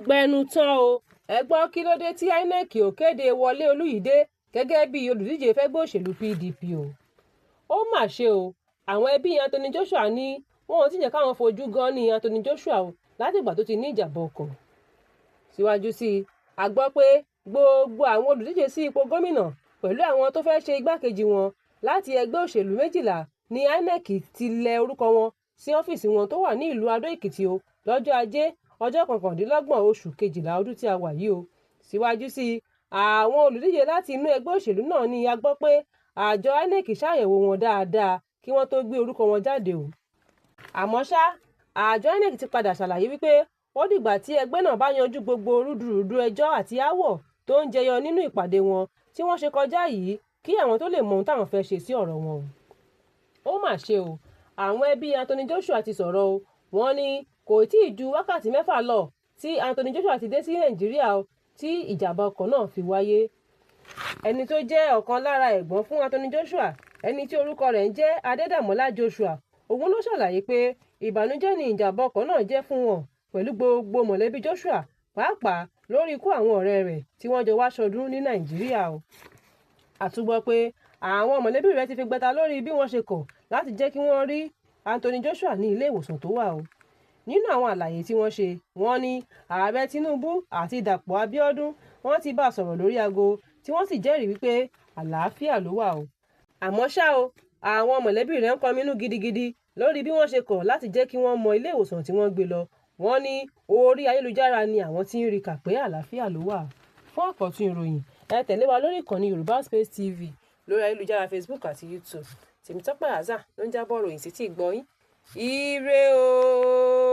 Gbẹnu tán o. Ẹ gbọ́, kí ló dé tí INEC ò kéde Wọlé Olúyìídé gẹ́gẹ́ bíi olùdíje fẹ́gbẹ́ òṣèlú PDP o? Ó mà ṣe o, àwọn ẹbí Anthony Joshua ní wọn ò tí jẹ́ káwọn fojú gan ní Anthony Joshua o látìgbà tó ti ní ìjàmbá ọkọ̀. Síwájú sí i, a gbọ́ pé gbogbo àwọn olùdíje sí ipò gómìnà pẹ̀lú àwọn tó fẹ́ ṣe igbákejì wọn láti ẹgbẹ́ òṣèlú 12 ní INEC ti lẹ orúkọ wọn sí ọ́fíìsì wọn tó wà ní ìlú Adó-Èkìtì o lọ́jọ́ Ajé, ọjọ́ 29 oṣù kejìlá ọdún tí a wà yìí o. Síwájú sí i, àwọn olùdíje láti inú ẹgbẹ́ òṣèlú náà ní a gbọ́ pé àjọ INEC ṣàyẹ̀wò wọn dáadáa kí wọ́n tó gbé orúkọ wọn jáde o. Àmọ́ ṣá, àjọ INEC ti padà ṣàlàyé wípé ó dìgbà tí ẹgbẹ́ náà bá yanjú gbogbo rúdurùdu, ẹjọ́ àti aáwọ̀ tó ń jẹyọ nínú ìpàdé wọn tí wọ́n ṣe kọjá yìí kí àwọn tó lè mọ ohun táwọn fẹ́ ṣe sí ọ̀rọ̀ wọn o. Ó mà ṣe o, àwọn ẹbí Anthony Joshua ti sọ̀rọ̀ o. Wọ́n ní kò tí ì ju wákàtí 6 lọ tí Anthony Joshua ti dé sí Nàìjíríà o tí ìjàmbá ọkọ̀ náà fi wáyé. Ẹni tó jẹ́ ọ̀kan lára ẹ̀gbọ́n fún Anthony Joshua, ẹni tí orúkọ rẹ̀ ń jẹ́ Adédàmọ́lá Joshua, òun ló ṣàlàyé pé ìbànújẹ́ ni ìjàmbá ọkọ̀ náà jẹ́ fún wọn pẹ̀lú gbogbo mọ̀lẹ́bí Joshua, pàápàá lórí ikú àwọn ọ̀rẹ́ rẹ̀ tí wọ́n jọ wá ṣọdún ní Nàìjíríà o. A tún gbọ́ pé àwọn mọ̀lẹ́bí rẹ̀ ti fi gbẹta lórí bí wọ́n ṣe kọ̀ láti jẹ́ kí wọ́n rí Anthony Joshua ní ilé ìwòsàn tó wà o. Nínú àwọn àlàyé tí wọ́n ṣe, wọ́n ní Ààrẹ Tinubu àti Dàpọ̀ Abíọ́dún wọ́n ti bá a sọ̀rọ̀ lórí aago, tí wọ́n sì jẹ́rìí wípé àlàáfíà ló wà o. Àmọ́ ṣá o, àwọn mọ̀lẹ́bí rẹ̀ ń kọminú gidigidi lórí bí wọ́n ṣe kọ̀ láti jẹ́ kí wọ́n mọ ilé ìwòsàn tí wọ́n gbé lọ. Wọ́n ní orí ayélujára ni àwọn tí ń rí kà pé àlàáfíà ló wà. Fún àkọ́tún ìròyìn, ẹ tẹ̀lé wa lórí ìkànnì Yorùbá Space TV lórí ayélujára Facebook àti YouTube. Tèmítọ́pẹ́ Àzà ló ń jábọ̀ ròyìn sí tí ì gbọ́ yín. Ire o!